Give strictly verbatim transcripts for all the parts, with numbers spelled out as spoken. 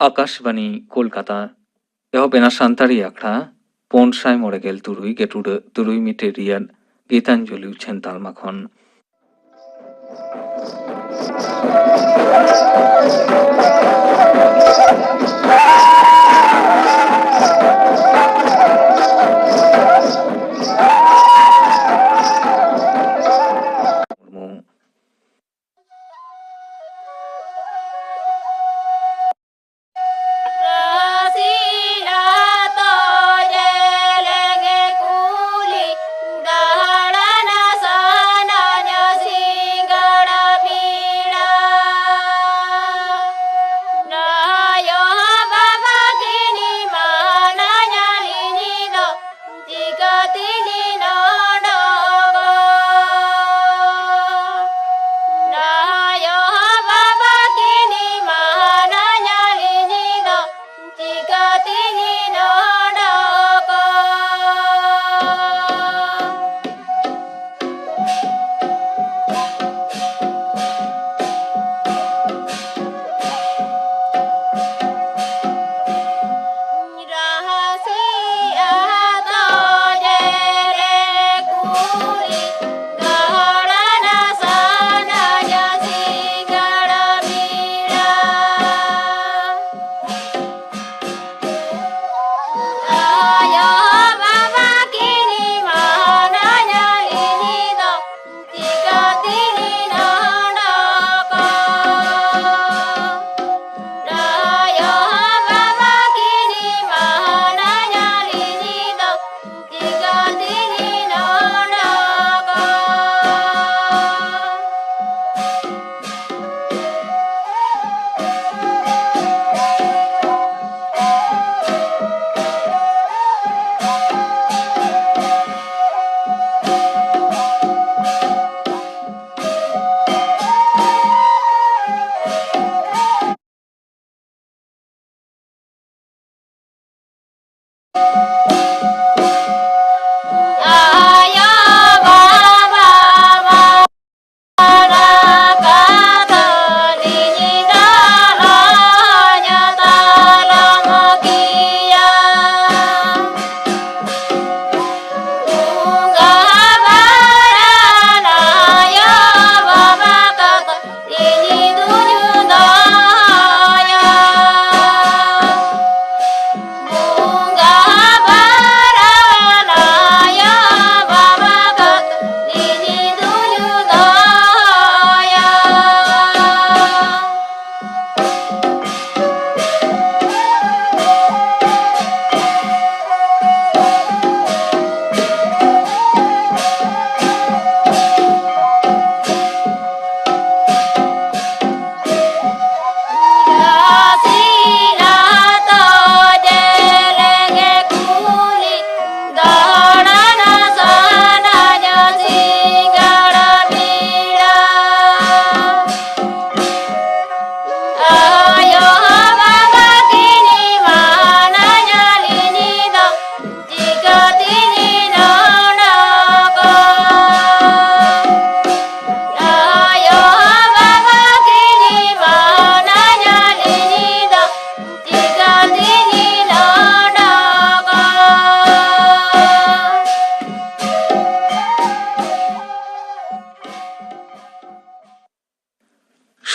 ᱟᱠᱟᱥᱵᱟᱱᱤ ᱠᱳᱞᱠᱟᱛᱟ᱾ ᱮᱦᱚᱵ ᱮᱱᱟ ᱥᱟᱱᱛᱟᱲᱤ ᱟᱠᱷᱲᱟ ᱯᱩᱱ ᱥᱟᱭ ᱢᱚᱬᱮ ᱜᱮᱞ ᱛᱩᱨᱩᱭ ᱜᱮᱴᱩᱰᱟᱹᱜ ᱛᱩᱨᱩᱭ ᱢᱤᱴᱟᱨ ᱨᱮᱭᱟᱜ ᱜᱤᱛᱟᱧᱡᱚᱞᱤ ᱩᱪᱷᱟᱹᱱ ᱛᱟᱞᱢᱟ ᱠᱷᱚᱱ᱾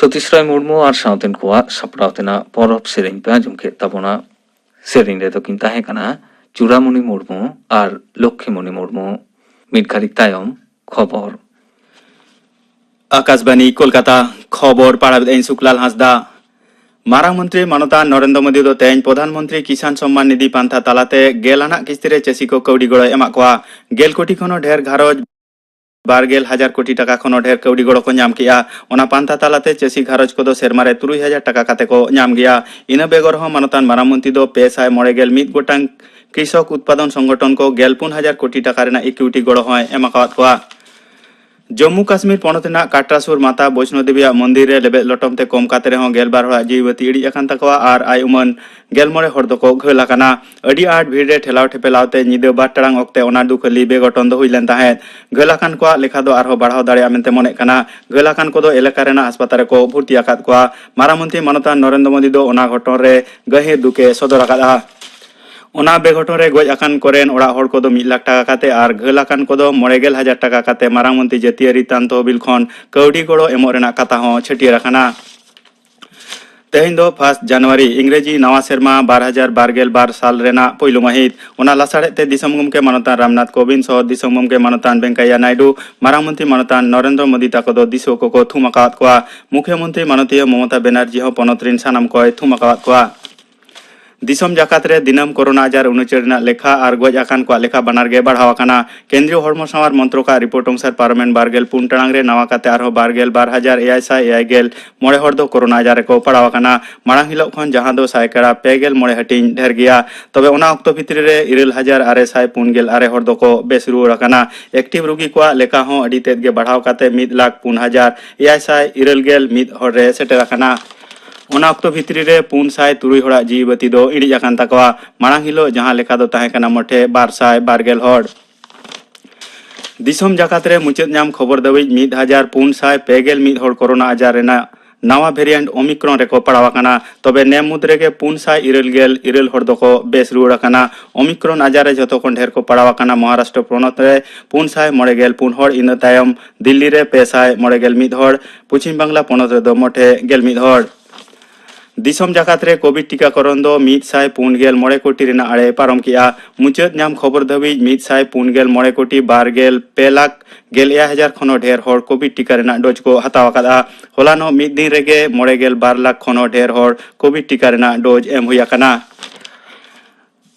ᱥᱚᱛᱤᱥ ᱨᱟᱭ ᱢᱩᱨᱢᱩ ᱟᱨ ᱥᱟᱶᱛᱮᱱ ᱠᱚᱣᱟᱜ ᱥᱟᱯᱲᱟᱣ ᱛᱮᱱᱟᱜ ᱯᱚᱨᱚᱵᱽ ᱥᱮᱨᱮᱧ ᱯᱮ ᱟᱸᱡᱚᱢ ᱠᱮᱫ ᱛᱟᱵᱚᱱᱟ᱾ ᱥᱮᱨᱮᱧ ᱨᱮᱫᱚ ᱠᱤᱱ ᱛᱟᱦᱮᱸ ᱠᱟᱱᱟ ᱪᱩᱨᱟᱢᱩᱱᱤ ᱢᱩᱨᱢᱩ ᱟᱨ ᱞᱚᱠᱠᱷᱤᱢᱩᱱᱤ ᱢᱩᱨᱢᱩ᱾ ᱢᱤᱫ ᱜᱷᱟᱹᱲᱤᱡ ᱛᱟᱭᱚᱢ ᱠᱷᱚᱵᱚᱨ᱾ ᱟᱠᱟᱥᱵᱟᱱᱤ ᱠᱳᱞᱠᱟᱛᱟ, ᱠᱷᱚᱵᱚᱨ ᱯᱟᱲᱦᱟᱣᱮᱫᱟᱹᱧ ᱥᱩᱠᱞᱟᱞ ᱦᱟᱸᱥᱫᱟ᱾ ᱢᱟᱨᱟᱝ ᱢᱚᱱᱛᱨᱤ ᱢᱟᱱᱚᱛᱟᱱ ᱱᱚᱨᱮᱱᱫᱨᱚ ᱢᱳᱫᱤ ᱫᱚ ᱛᱮᱦᱮᱧ ᱯᱨᱚᱫᱷᱟᱱ ᱢᱚᱱᱛᱨᱤ ᱠᱤᱥᱟᱱ ᱥᱚᱢᱢᱟᱱ ᱱᱤᱫᱷᱤ ᱯᱟᱱᱛᱷᱟ ᱛᱟᱞᱟᱛᱮ ᱜᱮᱞ ᱟᱱᱟᱜ ᱠᱤᱥᱛᱤ ᱨᱮ ᱪᱟᱹᱥᱤ ᱠᱚ ᱠᱟᱹᱣᱰᱤ ᱜᱚᱲᱚᱭ ᱮᱢᱟᱜ ᱠᱚᱣᱟ᱾ ᱜᱮᱞ ᱠᱳᱴᱤ ᱠᱷᱚᱱ ᱦᱚᱸ ᱰᱷᱮᱨ ᱜᱷᱟᱨᱚᱸᱡᱽ ᱵᱟᱨ ᱜᱮᱞ ᱦᱟᱡᱟᱨ ᱠᱳᱴᱤ ᱴᱟᱠᱟ ᱠᱷᱚᱱ ᱦᱚᱸ ᱰᱷᱮᱨ ᱠᱟᱹᱣᱰᱤ ᱜᱚᱲᱚ ᱠᱚ ᱧᱟᱢ ᱠᱮᱜᱼᱟ᱾ ᱚᱱᱟ ᱯᱟᱱᱛᱷᱟ ᱛᱟᱞᱟᱛᱮ ᱪᱟᱹᱥᱤ ᱜᱷᱟᱨᱚᱸᱡᱽ ᱠᱚᱫᱚ ᱥᱮᱨᱢᱟ ᱨᱮ ᱛᱩᱨᱩᱭ ᱦᱟᱡᱟᱨ ᱴᱟᱠᱟ ᱠᱟᱛᱮ ᱠᱚ ᱧᱟᱢ ᱜᱮᱭᱟ᱾ ᱤᱱᱟᱹ ᱵᱮᱜᱚᱨ ᱦᱚᱸ ᱢᱟᱱᱚᱛᱟᱱ ᱢᱟᱨᱟᱝ ᱢᱚᱱᱛᱨᱤ ᱫᱚ ᱯᱮ ᱥᱟᱭ ᱢᱚᱬᱮ ᱜᱮᱞ ᱢᱤᱫ ᱜᱚᱴᱟᱝ ᱠᱨᱤᱥᱚᱠ ᱩᱛᱯᱟᱫᱚᱱ ᱥᱚᱝᱜᱚᱴᱷᱚᱱ ᱠᱚ ᱜᱮᱞ ᱯᱩᱱ ᱦᱟᱡᱟᱨ ᱠᱳᱴᱤ ᱴᱟᱠᱟ ᱨᱮᱱᱟᱜ ᱤᱠᱩᱭᱤᱴᱤ ᱜᱚᱲᱚ ᱦᱚᱸᱭ ᱮᱢ ᱟᱠᱟᱣᱟᱫ ᱠᱚᱣᱟ᱾ ᱡᱚᱢᱢᱩ ᱠᱟᱥᱢᱤᱨ ᱯᱚᱱᱚᱛ ᱨᱮᱱᱟᱜ ᱠᱟᱴᱨᱟ ᱥᱩᱨ ᱢᱟᱛᱟ ᱵᱳᱭᱥᱱᱳ ᱫᱮᱵᱤᱭᱟᱜ ᱢᱚᱱᱫᱤᱨ ᱨᱮ ᱞᱮᱵᱮᱫ ᱞᱚᱴᱚᱢ ᱛᱮ ᱠᱚᱢ ᱠᱟᱛᱮ ᱨᱮᱦᱚᱸ ᱜᱮᱞ ᱵᱟᱨ ᱦᱚᱲᱟᱜ ᱡᱤᱣᱤ ᱵᱟᱹᱛᱤ ᱤᱲᱤᱡ ᱟᱠᱟᱱ ᱛᱟᱠᱚᱣᱟ ᱟᱨ ᱟᱭ ᱩᱢᱟᱹᱱ ᱜᱮᱞ ᱢᱚᱬᱮ ᱦᱚᱲ ᱫᱚᱠᱚ ᱜᱷᱟᱹᱞ ᱟᱠᱟᱱᱟ᱾ ᱟᱹᱰᱤ ᱟᱸᱴ ᱵᱷᱤᱲ ᱨᱮ ᱴᱷᱮᱞᱟᱣ ᱴᱷᱮᱯᱮᱞᱟᱣ ᱛᱮ ᱧᱤᱫᱟᱹ ᱵᱟᱨ ᱴᱟᱲᱟᱝ ᱚᱠᱛᱮ ᱚᱱᱟ ᱫᱩᱠᱷᱟᱹᱞᱤ ᱵᱮᱜᱷᱚᱴᱚᱱ ᱫᱚ ᱦᱩᱭ ᱞᱮᱱ ᱛᱟᱦᱮᱸᱫ᱾ ᱜᱷᱟᱹᱞ ᱟᱠᱟᱱ ᱠᱚᱣᱟᱜ ᱞᱮᱠᱷᱟ ᱫᱚ ᱟᱨᱦᱚᱸ ᱵᱟᱲᱦᱟᱣ ᱫᱟᱲᱮᱭᱟᱜᱼᱟ ᱢᱮᱱᱛᱮ ᱢᱚᱱᱮᱜ ᱠᱟᱱᱟ᱾ ᱜᱷᱟᱹᱞ ᱟᱠᱟᱱ ᱠᱚᱫᱚ ᱮᱞᱟᱠᱟ ᱨᱮᱱᱟᱜ ᱦᱟᱥᱯᱟᱛᱟᱞ ᱨᱮᱠᱚ ᱵᱷᱩᱨᱛᱤ ᱟᱠᱟᱫ ᱠᱚᱣᱟ᱾ ᱢᱟᱨᱟᱝ ᱢᱚᱱᱛᱨᱤ ᱢᱟᱱᱚᱛᱟᱱ ᱱᱚᱨᱮᱱᱫᱨᱚ ᱢᱳᱫᱤ ᱫᱚ ᱚᱱᱟ ᱜᱷᱚᱴᱚᱱ ᱨᱮ ᱜᱟᱹᱦᱤᱨ ᱫᱩᱠ ᱮ ᱥᱚᱫᱚᱨ ᱟᱠᱟᱫᱼᱟ᱾ ᱚᱱᱟ ᱵᱮᱜᱷᱚᱴᱚᱱ ᱨᱮ ᱜᱚᱡ ᱟᱠᱟᱱ ᱠᱚᱨᱮᱱ ᱚᱲᱟᱜ ᱦᱚᱲ ᱠᱚᱫᱚ ᱢᱤᱫ ᱞᱟᱠᱷ ᱴᱟᱠᱟ ᱠᱟᱛᱮ ᱟᱨ ᱜᱷᱟᱹᱞ ᱟᱠᱟᱱ ᱠᱚᱫᱚ ᱢᱚᱬᱮ ᱜᱮᱞ ᱦᱟᱡᱟᱨ ᱴᱟᱠᱟ ᱠᱟᱛᱮ ᱢᱟᱨᱟᱝ ᱢᱚᱱᱛᱨᱤ ᱡᱟᱹᱛᱤᱭᱟᱹᱨᱤ ᱛᱟᱱ ᱛᱚᱦᱚᱵᱤᱞ ᱠᱷᱚᱱ ᱠᱟᱹᱣᱰᱤ ᱜᱚᱲᱚ ᱮᱢᱚᱜ ᱨᱮᱱᱟᱜ ᱠᱟᱛᱷᱟ ᱦᱚᱸ ᱪᱷᱟᱹᱴᱭᱟᱹᱨ ᱟᱠᱟᱱᱟ᱾ ᱛᱮᱦᱮᱧ ᱫᱚ ᱯᱷᱟᱥᱴ ᱡᱟᱱᱩᱣᱟᱨᱤ, ᱤᱝᱨᱮᱡᱤ ᱱᱟᱣᱟ ᱥᱮᱨᱢᱟ ᱵᱟᱨ ᱦᱟᱡᱟᱨ ᱵᱟᱨ ᱜᱮᱞ ᱵᱟᱨ ᱥᱟᱞ ᱨᱮᱱᱟᱜ ᱯᱳᱭᱞᱳ ᱢᱟᱹᱦᱤᱛ᱾ ᱚᱱᱟ ᱞᱟᱥᱟᱲᱦᱮᱫ ᱛᱮ ᱫᱤᱥᱚᱢ ᱜᱚᱢᱠᱮ ᱢᱟᱱᱚᱛᱟᱱ ᱨᱟᱢᱱᱟᱛᱷ ᱠᱳᱵᱤᱱᱫᱽ ᱥᱚᱦᱚ ᱫᱤᱥᱚᱢ ᱜᱚᱢᱠᱮ ᱢᱟᱱᱚᱛᱟᱱ ᱵᱮᱝᱠᱟᱭᱟ ᱱᱟᱭᱰᱩ, ᱢᱟᱨᱟᱝ ᱢᱚᱱᱛᱨᱤ ᱢᱟᱱᱚᱛᱟᱱ ᱱᱚᱨᱮᱱᱫᱨᱚ ᱢᱳᱫᱤ ᱛᱟᱠᱚ ᱫᱚ ᱫᱤᱥᱩᱣᱟᱹ ᱠᱚᱠᱚ ᱛᱷᱩᱢ ᱟᱠᱟᱣᱟᱫ ᱠᱚᱣᱟ᱾ ᱢᱩᱠᱷᱭᱚ ᱢᱚᱱᱛᱨᱤ ᱢᱟᱱᱚᱛᱤᱭᱟᱹ ᱢᱚᱢᱚᱛᱟ ᱵᱮᱱᱟᱨᱡᱤ ᱦᱚᱸ ᱯᱚᱱᱚᱛ ᱨᱤᱱ ᱥᱟᱱᱟᱢ ᱠᱚᱭ ᱛᱷᱩᱢ ᱟᱠᱟᱣᱟᱫ ᱠᱚᱣᱟ᱾ ᱫᱤᱥᱚᱢ ᱡᱟᱠᱟᱛ ᱨᱮ ᱫᱤᱱᱟᱹᱢ ᱠᱳᱨᱳᱱᱟ ᱟᱡᱟᱨ ᱩᱱᱩᱪᱟᱹᱲ ᱨᱮᱱᱟᱜ ᱞᱮᱠᱷᱟ ᱟᱨ ᱜᱚᱡ ᱟᱠᱟᱱ ᱠᱚᱣᱟᱜ ᱞᱮᱠᱷᱟ ᱵᱟᱱᱟᱨ ᱜᱮ ᱵᱟᱲᱦᱟᱣ ᱟᱠᱟᱱᱟ᱾ ᱠᱮᱱᱫᱨᱤᱭᱚ ᱦᱚᱲᱢᱚ ᱥᱟᱶᱟᱨ ᱢᱚᱱᱛᱨᱚᱠᱟᱜ ᱨᱤᱯᱳᱨᱴ ᱚᱱᱩᱥᱟᱨ ᱯᱟᱨᱚᱢᱮᱱ ᱵᱟᱨ ᱜᱮᱞ ᱯᱩᱱ ᱴᱟᱲᱟᱝ ᱨᱮ ᱱᱟᱣᱟ ᱠᱟᱛᱮ ᱟᱨᱦᱚᱸ ᱵᱟᱨ ᱜᱮᱞ ᱵᱟᱨ ᱦᱟᱡᱟᱨ ᱮᱭᱟᱭ ᱥᱟᱭ ᱮᱭᱟᱭ ᱜᱮᱞ ᱢᱚᱬᱮ ᱦᱚᱲ ᱫᱚ ᱠᱳᱨᱳᱱᱟ ᱟᱡᱟᱨ ᱨᱮᱠᱚ ᱯᱟᱲᱟᱣ ᱟᱠᱟᱱᱟ᱾ ᱢᱟᱲᱟᱝ ᱦᱤᱞᱳᱜ ᱠᱷᱚᱱ ᱡᱟᱦᱟᱸ ᱫᱚ ᱥᱟᱭᱠᱟᱲᱟ ᱯᱮ ᱜᱮᱞ ᱢᱚᱬᱮ ᱦᱟᱹᱴᱤᱧ ᱰᱷᱮᱨ ᱜᱮᱭᱟ᱾ ᱛᱚᱵᱮ ᱚᱱᱟ ᱚᱠᱛᱚ ᱵᱷᱤᱛᱨᱤ ᱨᱮ ᱤᱨᱟᱹᱞ ᱦᱟᱡᱟᱨ ᱟᱨᱮ ᱥᱟᱭ ᱯᱩᱱ ᱜᱮᱞ ᱟᱨᱮ ᱦᱚᱲ ᱫᱚᱠᱚ ᱵᱮᱥ ᱨᱩᱣᱟᱹᱲ ᱟᱠᱟᱱᱟ᱾ ᱮᱠᱴᱤᱵᱷ ᱨᱩᱜᱤ ᱠᱚᱣᱟᱜ ᱞᱮᱠᱷᱟ ᱦᱚᱸ ᱟᱹᱰᱤ ᱛᱮᱫ ᱜᱮ ᱵᱟᱲᱦᱟᱣ ᱠᱟᱛᱮ ᱢᱤᱫ ᱞᱟᱠᱷ ᱯᱩᱱ ᱦᱟᱡᱟᱨ ᱮᱭᱟᱭ ᱥᱟᱭ ᱤᱨᱟᱹᱞ ᱜᱮᱞ ᱢᱤᱫ ᱦᱚᱲ ᱨᱮ ᱥᱮᱴᱮᱨ ᱟᱠᱟᱱᱟ᱾ ᱚᱱᱟ ᱚᱠᱛᱚ ᱵᱷᱤᱛᱨᱤ ᱨᱮ ᱯᱩᱱ ᱥᱟᱭ ᱛᱩᱨᱩᱭ ᱦᱚᱲᱟᱜ ᱡᱤᱣᱤ ᱵᱟᱹᱛᱤ ᱫᱚ ᱤᱬᱤᱡ ᱟᱠᱟᱱ ᱛᱟᱠᱚᱣᱟ᱾ ᱢᱟᱲᱟᱝ ᱦᱤᱞᱳᱜ ᱡᱟᱦᱟᱸ ᱞᱮᱠᱷᱟ ᱫᱚ ᱛᱟᱦᱮᱸ ᱠᱟᱱᱟ ᱢᱚᱴᱷᱮ ᱵᱟᱨ ᱥᱟᱭ ᱵᱟᱨ ᱜᱮᱞ ᱦᱚᱲ᱾ ᱫᱤᱥᱚᱢ ᱡᱟᱠᱟᱛ ᱨᱮ ᱢᱩᱪᱟᱹᱫ ᱧᱟᱢ ᱠᱷᱚᱵᱚᱨ ᱫᱷᱟᱹᱵᱤᱡ ᱢᱤᱫ ᱦᱟᱡᱟᱨ ᱯᱩᱱ ᱥᱟᱭ ᱯᱮ ᱜᱮᱞ ᱢᱤᱫ ᱦᱚᱲ ᱠᱳᱨᱳᱱᱟ ᱟᱡᱟᱨ ᱨᱮᱱᱟᱜ ᱱᱟᱣᱟ ᱵᱷᱮᱨᱤᱭᱮᱱᱴ ᱳᱢᱤᱠᱨᱚᱱ ᱨᱮᱠᱚ ᱯᱟᱲᱟᱣ ᱟᱠᱟᱱᱟ᱾ ᱛᱚᱵᱮ ᱱᱮ ᱢᱩᱫᱽ ᱨᱮᱜᱮ ᱯᱩᱱ ᱥᱟᱭ ᱤᱨᱟᱹᱞ ᱜᱮᱞ ᱤᱨᱟᱹᱞ ᱦᱚᱲ ᱫᱚᱠᱚ ᱵᱮᱥ ᱨᱩᱣᱟᱹᱲ ᱟᱠᱟᱱᱟ᱾ ᱳᱢᱤᱠᱨᱚᱱ ᱟᱡᱟᱨ ᱨᱮ ᱡᱷᱚᱛᱚ ᱠᱷᱚᱱ ᱰᱷᱮᱨ ᱠᱚ ᱯᱟᱲᱟᱣ ᱟᱠᱟᱱᱟ ᱢᱚᱦᱟᱨᱟᱥᱴᱨᱚ ᱯᱚᱱᱚᱛ ᱨᱮ ᱯᱩᱱ ᱥᱟᱭ ᱢᱚᱬᱮ ᱜᱮᱞ ᱯᱩᱱ ᱦᱚᱲ, ᱤᱱᱟᱹ ᱛᱟᱭᱚᱢ ᱫᱤᱞᱞᱤ ᱨᱮ ᱯᱮ ᱥᱟᱭ ᱢᱚᱬᱮ ᱜᱮᱞ ᱢᱤᱫ ᱦᱚᱲ, ᱯᱚᱪᱷᱤᱢ ᱵᱟᱝᱞᱟ ᱯᱚᱱᱚᱛ ᱨᱮᱫᱚ ᱢᱚᱴᱷᱮ ᱜᱮᱞ ᱢᱤᱫ ᱦᱚᱲ᱾ ᱫᱤᱥᱚᱢ ᱡᱟᱠᱟᱛ ᱨᱮ ᱠᱳᱵᱷᱤᱰ ᱴᱤᱠᱟᱠᱚᱨᱚᱱ ᱫᱚ ᱢᱤᱫ ᱥᱟᱭ ᱯᱩᱱ ᱜᱮᱞ ᱢᱚᱬᱮ ᱠᱳᱴᱤ ᱨᱮᱱᱟᱜ ᱟᱲᱮ ᱯᱟᱨᱚᱢ ᱠᱮᱫᱼᱟ᱾ ᱢᱩᱪᱟᱹᱫ ᱧᱟᱢ ᱠᱷᱚᱵᱚᱨ ᱫᱷᱟᱹᱵᱤᱡ ᱢᱤᱫ ᱥᱟᱭ ᱯᱩᱱ ᱜᱮᱞ ᱢᱚᱬᱮ ᱠᱳᱴᱤ ᱵᱟᱨ ᱜᱮᱞ ᱯᱮ ᱞᱟᱠᱷ ᱜᱮᱞ ᱮᱭᱟᱭ ᱦᱟᱡᱟᱨ ᱠᱷᱚᱱ ᱦᱚᱸ ᱰᱷᱮᱨ ᱦᱚᱲ ᱠᱳᱵᱷᱤᱰ ᱴᱤᱠᱟ ᱨᱮᱱᱟᱜ ᱰᱳᱡᱽ ᱠᱚ ᱦᱟᱛᱟᱣ ᱟᱠᱟᱫᱼᱟ᱾ ᱦᱚᱞᱟᱱᱚᱜ ᱢᱤᱫ ᱫᱤᱱ ᱨᱮᱜᱮ ᱢᱚᱬᱮ ᱜᱮᱞ ᱵᱟᱨ ᱞᱟᱠᱷ ᱠᱷᱚᱱ ᱦᱚᱸ ᱰᱷᱮᱨ ᱦᱚᱲ ᱠᱳᱵᱷᱤᱰ ᱴᱤᱠᱟ ᱨᱮᱱᱟᱜ ᱰᱳᱡᱽ ᱮᱢ ᱦᱩᱭ ᱟᱠᱟᱱᱟ᱾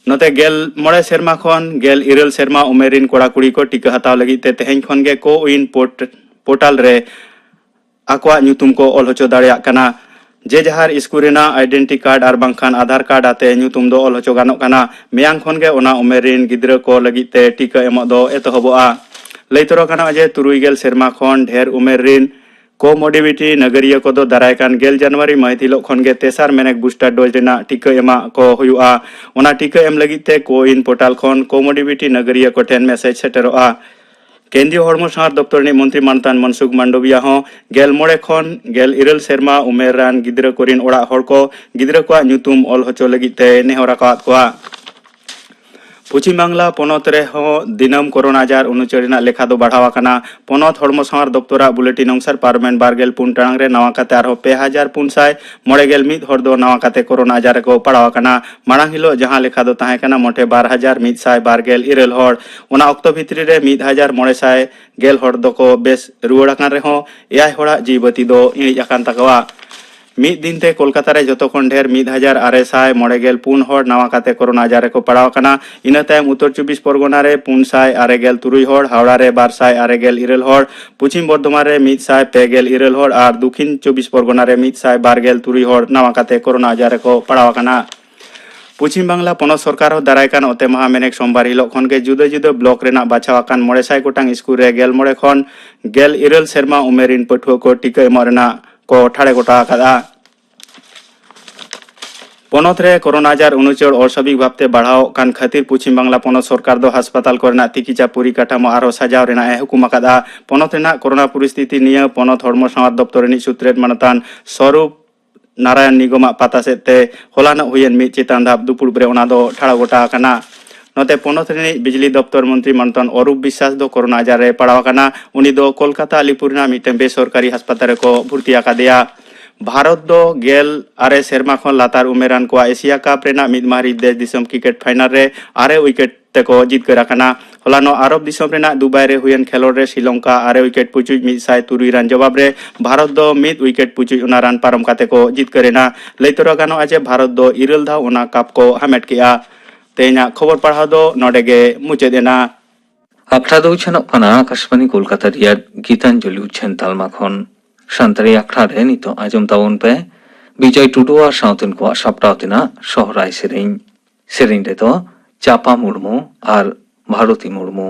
ᱱᱚᱛᱮ ᱜᱮᱞ ᱢᱚᱬᱮ ᱥᱮᱨᱢᱟ ᱠᱷᱚᱱ ᱜᱮᱞ ᱤᱨᱟᱹᱞ ᱥᱮᱨᱢᱟ ᱩᱢᱮᱨ ᱨᱤᱱ ᱠᱚᱲᱟ ᱠᱩᱲᱤ ᱠᱚ ᱴᱤᱠᱟ ᱦᱟᱛᱟᱣ ᱞᱟᱹᱜᱤᱫ ᱛᱮ ᱛᱮᱦᱮᱧ ᱠᱷᱚᱱ ᱜᱮ ᱠᱳ ᱣᱤᱱ ᱯᱳᱨᱴ-, ᱯᱳᱨᱴᱟᱞ ᱨᱮ ᱟᱠᱚᱣᱟᱜ ᱧᱩᱛᱩᱢ ᱠᱚ ᱚᱞ ᱦᱚᱪᱚ ᱫᱟᱲᱮᱭᱟᱜ ᱠᱟᱱᱟ᱾ ᱡᱮ ᱡᱟᱦᱟᱨ ᱥᱠᱩᱞ ᱨᱮᱱᱟᱜ ᱟᱭᱰᱮᱱᱴᱤ ᱠᱟᱨᱰ ᱟᱨ ᱵᱟᱝᱠᱷᱟᱱ ᱟᱫᱷᱟᱨ ᱠᱟᱨᱰ ᱟᱛᱮ ᱧᱩᱛᱩᱢ ᱫᱚ ᱚᱞ ᱦᱚᱪᱚ ᱜᱟᱱᱚᱜ ᱠᱟᱱᱟ᱾ ᱢᱮᱭᱟᱝ ᱠᱷᱚᱱ ᱜᱮ ᱚᱱᱟ ᱩᱢᱮᱨ ᱨᱤᱱ ᱜᱤᱫᱽᱨᱟᱹ ᱠᱚ ᱞᱟᱹᱜᱤᱫ ᱛᱮ ᱴᱤᱠᱟᱹ ᱮᱢᱚᱜ ᱫᱚ ᱮᱛᱚᱦᱚᱵᱚᱜᱼᱟ᱾ ᱞᱟᱹᱭ ᱛᱚᱨᱟ ᱜᱟᱱᱚᱜᱼᱟ ᱡᱮ ᱛᱩᱨᱩᱭ ᱜᱮᱞ ᱥᱮᱨᱢᱟ ᱠᱷᱚᱱ ᱰᱷᱮᱨ ᱩᱢᱮᱨ ᱨᱤᱱ ᱠᱳᱢᱳᱰᱤᱵᱤᱴᱤ ᱱᱟᱜᱟᱨᱤᱭᱟᱹ ᱠᱚᱫᱚ ᱫᱟᱨᱟᱭ ᱠᱟᱱ ᱜᱮᱞ ᱡᱟᱱᱩᱣᱟᱨᱤ ᱢᱟᱹᱦᱤᱛ ᱦᱤᱞᱳᱜ ᱠᱷᱚᱱ ᱜᱮ ᱛᱮᱥᱟᱨ ᱢᱮᱱᱮᱠ ᱵᱩᱥᱴᱟᱨ ᱰᱳᱡᱽ ᱨᱮᱱᱟᱜ ᱴᱤᱠᱟᱹ ᱮᱢᱟ ᱠᱚ ᱦᱩᱭᱩᱜᱼᱟ᱾ ᱚᱱᱟ ᱴᱤᱠᱟᱹ ᱮᱢ ᱞᱟᱹᱜᱤᱫ ᱛᱮ ᱠᱳ ᱣᱤᱱ ᱯᱳᱨᱴᱟᱞ ᱠᱷᱚᱱ ᱠᱳᱢᱳᱰᱤᱵᱤᱴᱤ ᱱᱟᱜᱟᱨᱤᱭᱟᱹ ᱠᱚ ᱴᱷᱮᱱ ᱢᱮᱥᱮᱡᱽ ᱥᱮᱴᱮᱨᱚᱜᱼᱟ᱾ ᱠᱮᱱᱫᱨᱤᱭᱚ ᱦᱚᱲᱢᱚ ᱥᱟᱶᱟᱨ ᱫᱚᱯᱛᱚᱨ ᱨᱤᱱᱤᱡ ᱢᱚᱱᱛᱨᱤ ᱢᱟᱱᱚᱛᱟᱱ ᱢᱚᱱᱥᱩᱠᱷ ᱢᱟᱱᱰᱚᱵᱤᱭᱟ ᱦᱚᱸ ᱜᱮᱞ ᱢᱚᱬᱮ ᱠᱷᱚᱱ ᱜᱮᱞ ᱤᱨᱟᱹᱞ ᱥᱮᱨᱢᱟ ᱩᱢᱮᱨ ᱨᱟᱱ ᱜᱤᱫᱽᱨᱟᱹ ᱠᱚᱨᱤᱱ ᱚᱲᱟᱜ ᱦᱚᱲ ᱠᱚ ᱜᱤᱫᱽᱨᱟᱹ ᱠᱚᱣᱟᱜ ᱧᱩᱛᱩᱢ ᱚᱞ ᱦᱚᱪᱚ ᱞᱟᱹᱜᱤᱫ ᱛᱮᱭ ᱱᱮᱦᱚᱨ ᱟᱠᱟᱫ ᱠᱚᱣᱟ᱾ ᱯᱚᱪᱷᱤᱢ ᱵᱟᱝᱞᱟ ᱯᱚᱱᱚᱛ ᱨᱮᱦᱚᱸ ᱫᱤᱱᱟᱹᱢ ᱠᱳᱨᱳᱱᱟ ᱟᱡᱟᱨ ᱩᱱᱩᱪᱟᱹᱨ ᱨᱮᱱᱟᱜ ᱞᱮᱠᱷᱟ ᱫᱚ ᱵᱟᱲᱦᱟᱣ ᱟᱠᱟᱱᱟ᱾ ᱯᱚᱱᱚᱛ ᱦᱚᱲᱢᱚ ᱥᱟᱶᱟᱨ ᱫᱚᱯᱛᱚᱨᱟᱜ ᱵᱩᱞᱮᱴᱤᱱ ᱚᱱᱩᱥᱟᱨ ᱯᱟᱨᱚᱢᱮᱱ ᱵᱟᱨ ᱜᱮᱞ ᱯᱩᱱ ᱴᱟᱲᱟᱝ ᱨᱮ ᱱᱟᱣᱟ ᱠᱟᱛᱮ ᱟᱨᱦᱚᱸ ᱯᱮ ᱦᱟᱡᱟᱨ ᱯᱩᱱ ᱥᱟᱭ ᱢᱚᱬᱮ ᱜᱮᱞ ᱢᱤᱫ ᱦᱚᱲ ᱫᱚ ᱱᱟᱣᱟ ᱠᱟᱛᱮ ᱠᱳᱨᱳᱱᱟ ᱟᱡᱟᱨ ᱨᱮᱠᱚ ᱯᱟᱲᱟᱣ ᱟᱠᱟᱱᱟ᱾ ᱢᱟᱲᱟᱝ ᱦᱤᱞᱳᱜ ᱡᱟᱦᱟᱸ ᱞᱮᱠᱷᱟ ᱫᱚ ᱛᱟᱦᱮᱸ ᱠᱟᱱᱟ ᱢᱚᱴᱷᱮ ᱵᱟᱨ ᱦᱟᱡᱟᱨ ᱢᱤᱫ ᱥᱟᱭ ᱵᱟᱨ ᱜᱮᱞ ᱤᱨᱟᱹᱞ ᱦᱚᱲ᱾ ᱚᱱᱟ ᱚᱠᱛᱚ ᱵᱷᱤᱛᱨᱤ ᱨᱮ ᱢᱤᱫ ᱦᱟᱡᱟᱨ ᱢᱚᱬᱮ ᱥᱟᱭ ᱜᱮᱞ ᱦᱚᱲ ᱫᱚᱠᱚ ᱵᱮᱥ ᱨᱩᱣᱟᱹᱲ ᱟᱠᱟᱱ ᱨᱮᱦᱚᱸ ᱮᱭᱟᱭ ᱦᱚᱲᱟᱜ ᱡᱤᱣᱤ ᱵᱟᱹᱛᱤ ᱫᱚ ᱤᱬᱤᱡ ᱟᱠᱟᱱ ᱛᱟᱠᱚᱣᱟ᱾ ᱢᱤᱫ ᱫᱤᱱ ᱛᱮ ᱠᱳᱞᱠᱟᱛᱟ ᱨᱮ ᱡᱚᱛᱚ ᱠᱷᱚᱱ ᱰᱷᱮᱨ ᱢᱤᱫ ᱦᱟᱡᱟᱨ ᱟᱨᱮ ᱥᱟᱭ ᱢᱚᱬᱮ ᱜᱮᱞ ᱯᱩᱱ ᱦᱚᱲ ᱱᱟᱣᱟ ᱠᱟᱛᱮ ᱠᱳᱨᱳᱱᱟ ᱟᱡᱟᱨ ᱨᱮᱠᱚ ᱯᱟᱲᱟᱣ ᱟᱠᱟᱱᱟ᱾ ᱤᱱᱟᱹ ᱛᱟᱭᱚᱢ ᱩᱛᱛᱚᱨ ᱪᱚᱵᱵᱤᱥ ᱯᱚᱨᱜᱚᱱᱟ ᱨᱮ ᱯᱩᱱ ᱥᱟᱭ ᱟᱨᱮ ᱜᱮᱞ ᱛᱩᱨᱩᱭ ᱦᱚᱲ, ᱦᱟᱣᱲᱟ ᱨᱮ ᱵᱟᱨ ᱥᱟᱭ ᱟᱨᱮ ᱜᱮᱞ ᱤᱨᱟᱹᱞ ᱦᱚᱲ, ᱯᱚᱪᱷᱤᱢ ᱵᱚᱨᱫᱷᱚᱢᱟᱱ ᱨᱮ ᱢᱤᱫ ᱥᱟᱭ ᱯᱮ ᱜᱮᱞ ᱤᱨᱟᱹᱞ ᱦᱚᱲ ᱟᱨ ᱫᱚᱠᱷᱤᱱ ᱪᱚᱵᱵᱤᱥ ᱯᱚᱨᱜᱚᱱᱟ ᱨᱮ ᱢᱤᱫ ᱥᱟᱭ ᱵᱟᱨ ᱜᱮᱞ ᱛᱩᱨᱩᱭ ᱦᱚᱲ ᱱᱟᱣᱟ ᱠᱟᱛᱮ ᱠᱳᱨᱳᱱᱟ ᱟᱡᱟᱨ ᱨᱮᱠᱚ ᱯᱟᱲᱟᱣ ᱟᱠᱟᱱᱟ᱾ ᱯᱚᱪᱷᱤᱢ ᱵᱟᱝᱞᱟ ᱯᱚᱱᱚᱛ ᱥᱚᱨᱠᱟᱨ ᱦᱚᱸ ᱫᱟᱨᱟᱭ ᱠᱟᱱ ᱚᱛᱮ ᱢᱟᱦᱟ ᱢᱮᱱᱮᱠ ᱥᱳᱢᱵᱟᱨ ᱦᱤᱞᱳᱜ ᱠᱷᱚᱱ ᱜᱮ ᱡᱩᱫᱟᱹ ᱡᱩᱫᱟᱹ ᱵᱞᱚᱠ ᱨᱮᱱᱟᱜ ᱵᱟᱪᱷᱟᱣ ᱟᱠᱟᱱ ᱢᱚᱬᱮ ᱥᱟᱭ ᱜᱚᱴᱟᱝ ᱥᱠᱩᱞ ᱨᱮ ᱜᱮᱞ ᱢᱚᱬᱮ ᱠᱷᱚᱱ ᱜᱮᱞ ᱤᱨᱟᱹᱞ ᱥᱮᱨᱢᱟ ᱩᱢᱮᱨ ᱨᱤᱱ ᱯᱟᱹᱴᱷᱩᱣᱟᱹ ᱠᱚ ᱴᱤᱠᱟᱹ ᱮᱢᱚᱜ ᱨᱮᱱᱟᱜ ᱠᱚ ᱴᱷᱟᱲᱮ ᱜᱚᱴᱟ ᱟᱠᱟᱫᱼᱟ᱾ ᱯᱚᱱᱚᱛ ᱨᱮ ᱠᱳᱨᱳᱱᱟ ᱟᱡᱟᱨ ᱩᱱᱩᱪᱟᱹᱲ ᱚᱥᱟᱵᱷᱤᱠ ᱵᱷᱟᱵᱛᱮ ᱵᱟᱲᱦᱟᱣᱚᱜ ᱠᱟᱱ ᱠᱷᱟᱹᱛᱤᱨ ᱯᱚᱪᱷᱤᱢ ᱵᱟᱝᱞᱟ ᱯᱚᱱᱚᱛ ᱥᱚᱨᱠᱟᱨ ᱫᱚ ᱦᱟᱥᱯᱟᱛᱟᱞ ᱠᱚᱨᱮᱱᱟᱜ ᱛᱤᱠᱤᱪᱷᱟ ᱯᱚᱨᱤᱠᱟᱴᱷᱟᱢᱳ ᱟᱨᱦᱚᱸ ᱥᱟᱡᱟᱣ ᱨᱮᱱᱟᱜ ᱮ ᱦᱩᱠᱩᱢ ᱟᱠᱟᱫᱼᱟ᱾ ᱯᱚᱱᱚᱛ ᱨᱮᱱᱟᱜ ᱠᱳᱨᱳᱱᱟ ᱯᱚᱨᱤᱥᱛᱷᱤᱛᱤ ᱱᱤᱭᱟᱹ ᱯᱚᱱᱚᱛ ᱦᱚᱲᱢᱚ ᱥᱟᱶᱟᱨ ᱫᱚᱯᱛᱚᱨ ᱨᱤᱱᱤᱡ ᱥᱩᱛᱨᱮᱛ ᱢᱟᱱᱚᱛᱟᱱ ᱥᱚᱨᱩᱯ ᱱᱟᱨᱟᱭᱚᱱ ᱱᱤᱜᱚᱢᱟᱜ ᱯᱟᱛᱟ ᱥᱮᱫ ᱛᱮ ᱦᱚᱞᱟᱱᱚᱜ ᱦᱩᱭᱮᱱ ᱢᱤᱫ ᱪᱮᱛᱟᱱ ᱫᱷᱟᱯ ᱫᱩᱯᱩᱲᱩᱵ ᱨᱮ ᱚᱱᱟ ᱫᱚ ᱴᱷᱟᱲᱚ ᱜᱚᱴᱟ ᱟᱠᱟᱱᱟ᱾ ᱱᱚᱛᱮ ᱯᱚᱱᱚᱛ ᱨᱤᱱᱤᱡ ᱵᱤᱡᱽᱞᱤ ᱫᱚᱯᱛᱚᱨ ᱢᱚᱱᱛᱨᱤ ᱢᱟᱱᱚᱛᱟᱱ ᱚᱨᱩᱯ ᱵᱤᱥᱥᱟᱥ ᱫᱚ ᱠᱳᱨᱳᱱᱟ ᱟᱡᱟᱨ ᱨᱮ ᱯᱟᱲᱟᱣ ᱟᱠᱟᱱᱟ᱾ ᱩᱱᱤ ᱫᱚ ᱠᱳᱞᱠᱟᱛᱟ ᱟᱞᱤᱯᱩᱨ ᱨᱮᱱᱟᱜ ᱢᱤᱫᱴᱟᱝ ᱵᱮᱥᱚᱨᱠᱟᱨᱤ ᱦᱟᱥᱯᱟᱛᱟᱞ ᱨᱮᱠᱚ ᱵᱷᱚᱨᱛᱤ ᱟᱠᱟᱫᱮᱭᱟ᱾ ᱵᱷᱟᱨᱚᱛ ᱫᱚ ᱜᱮᱞ ᱟᱨᱮ ᱥᱮᱨᱢᱟ ᱠᱷᱚᱱ ᱞᱟᱛᱟᱨ ᱩᱢᱮᱨᱟᱱ ᱠᱚᱣᱟᱜ ᱮᱥᱤᱭᱟ ᱠᱟᱯ ᱨᱮᱱᱟᱜ ᱢᱤᱫ ᱢᱟᱹᱦᱨᱤᱡ ᱫᱮᱥ ᱫᱤᱥᱚᱢ ᱠᱨᱤᱠᱮᱴ ᱯᱷᱟᱭᱱᱟᱞ ᱨᱮ ᱟᱨᱮ ᱩᱭᱠᱮᱴ ᱛᱮᱠᱚ ᱡᱤᱛᱠᱟᱹᱨ ᱟᱠᱟᱱᱟ᱾ ᱦᱚᱞᱟᱱᱚᱜ ᱟᱨᱚᱵ ᱫᱤᱥᱚᱢ ᱨᱮᱱᱟᱜ ᱫᱩᱵᱟᱭ ᱨᱮ ᱦᱩᱭᱮᱱ ᱠᱷᱮᱞᱳᱰ ᱨᱮ ᱥᱨᱤᱞᱚᱝᱠᱟ ᱟᱨᱮ ᱩᱭᱠᱮᱴ ᱯᱩᱪᱩᱡ ᱢᱤᱫ ᱥᱟᱭ ᱛᱩᱨᱩᱭ ᱨᱟᱱ ᱡᱚᱵᱟᱵ ᱨᱮ ᱵᱷᱟᱨᱚᱛ ᱫᱚ ᱢᱤᱫ ᱩᱭᱠᱮᱴ ᱯᱩᱪᱩᱡ ᱚᱱᱟ ᱨᱟᱱ ᱯᱟᱨᱚᱢ ᱠᱟᱛᱮ ᱠᱚ ᱡᱤᱛᱠᱟᱹᱨ ᱮᱱᱟ᱾ ᱞᱟᱹᱭ ᱛᱚᱨᱟ ᱜᱟᱱᱚᱜᱼᱟ ᱡᱮ ᱵᱷᱟᱨᱚᱛ ᱫᱚ ᱤᱨᱟᱹᱞ ᱫᱷᱟᱣ ᱚᱱᱟ ᱠᱟᱯ ᱠᱚ ᱦᱟᱢᱮᱴ ᱠᱮᱜᱼᱟ᱾ ᱛᱮᱦᱮᱧᱟᱜ ᱠᱷᱚᱵᱚᱨ ᱯᱟᱲᱦᱟᱣ ᱫᱚ ᱱᱚᱰᱮ ᱜᱮ ᱢᱩᱪᱟᱹᱫ ᱮᱱᱟ᱾ ᱟᱠᱷᱲᱟ ᱫᱚ ᱩᱪᱷᱟᱹᱱᱚᱜ ᱠᱟᱱᱟ ᱟᱠᱟᱥᱵᱟᱱᱤ ᱠᱳᱞᱠᱟᱛᱟ ᱨᱮᱭᱟᱜ ᱜᱤᱛᱟᱧᱡᱚᱞᱤ ᱩᱪᱷᱟᱹᱱ ᱛᱟᱞᱢᱟ ᱠᱷᱚᱱ᱾ ᱥᱟᱱᱛᱟᱲᱤ ᱟᱠᱷᱲᱟ ᱨᱮ ᱱᱤᱛᱚᱜ ᱟᱸᱡᱚᱢ ᱛᱟᱵᱚᱱ ᱯᱮ ᱵᱤᱡᱚᱭ ᱴᱩᱰᱩ ᱟᱨ ᱥᱟᱶᱛᱮᱱ ᱠᱚᱣᱟᱜ ᱥᱟᱯᱲᱟᱣ ᱛᱮᱱᱟᱜ ᱥᱚᱦᱨᱟᱭ ᱥᱮᱨᱮᱧ᱾ ᱥᱮᱨᱮᱧ ᱨᱮᱫᱚ ᱪᱟᱯᱟ ᱢᱩᱨᱢᱩ ᱟᱨ ᱵᱷᱟᱨᱚᱛᱤ ᱢᱩᱨᱢᱩ᱾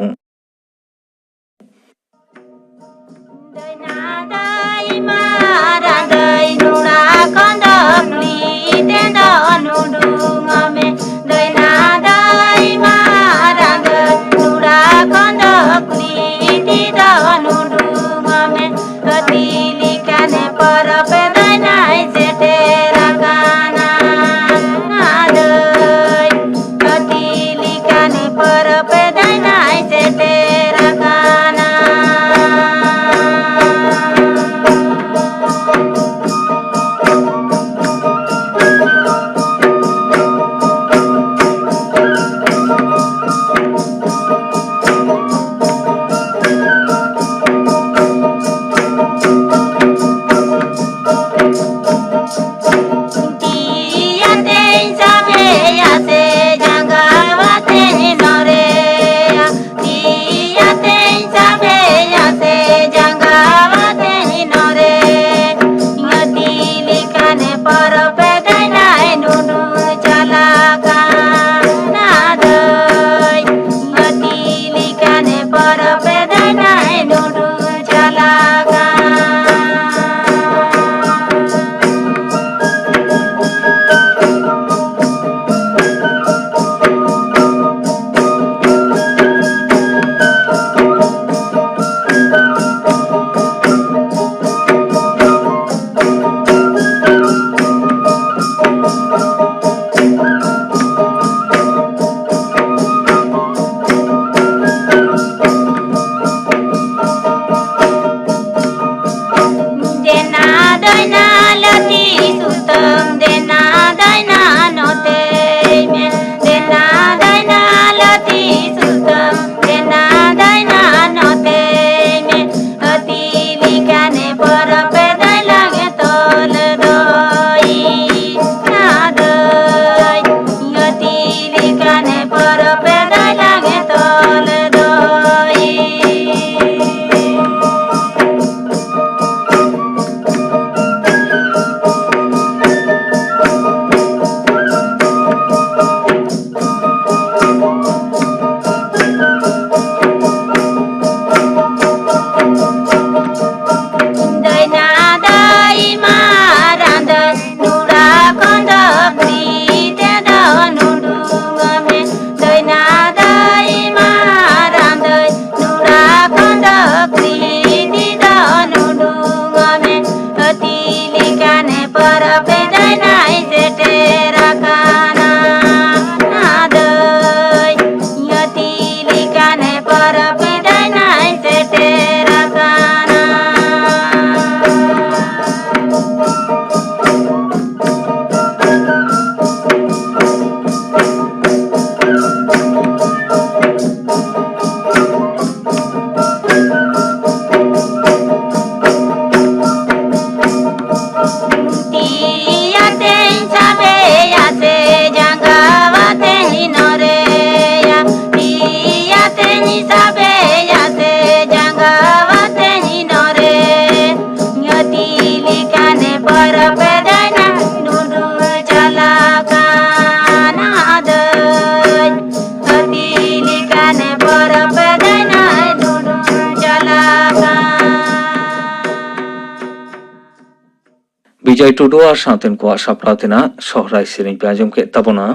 ᱵᱤᱡᱚᱭ ᱴᱩᱰᱩ ᱟᱨ ᱥᱟᱶᱛᱮᱱ ᱠᱚᱣᱟᱜ ᱥᱟᱯᱲᱟᱣ ᱛᱮᱱᱟᱜ ᱥᱚᱦᱨᱟᱭ ᱥᱮᱨᱮᱧ ᱯᱮ ᱟᱸᱡᱚᱢ ᱠᱮᱫ ᱛᱟᱵᱚᱱᱟ᱾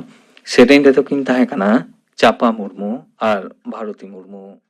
ᱥᱮᱨᱮᱧ ᱨᱮᱫᱚ ᱠᱤᱱ ᱛᱟᱦᱮᱸ ᱠᱟᱱᱟ ᱪᱟᱯᱟ ᱢᱩᱨᱢᱩ ᱟᱨ ᱵᱷᱟᱨᱚᱛᱤ ᱢᱩᱨᱢᱩ᱾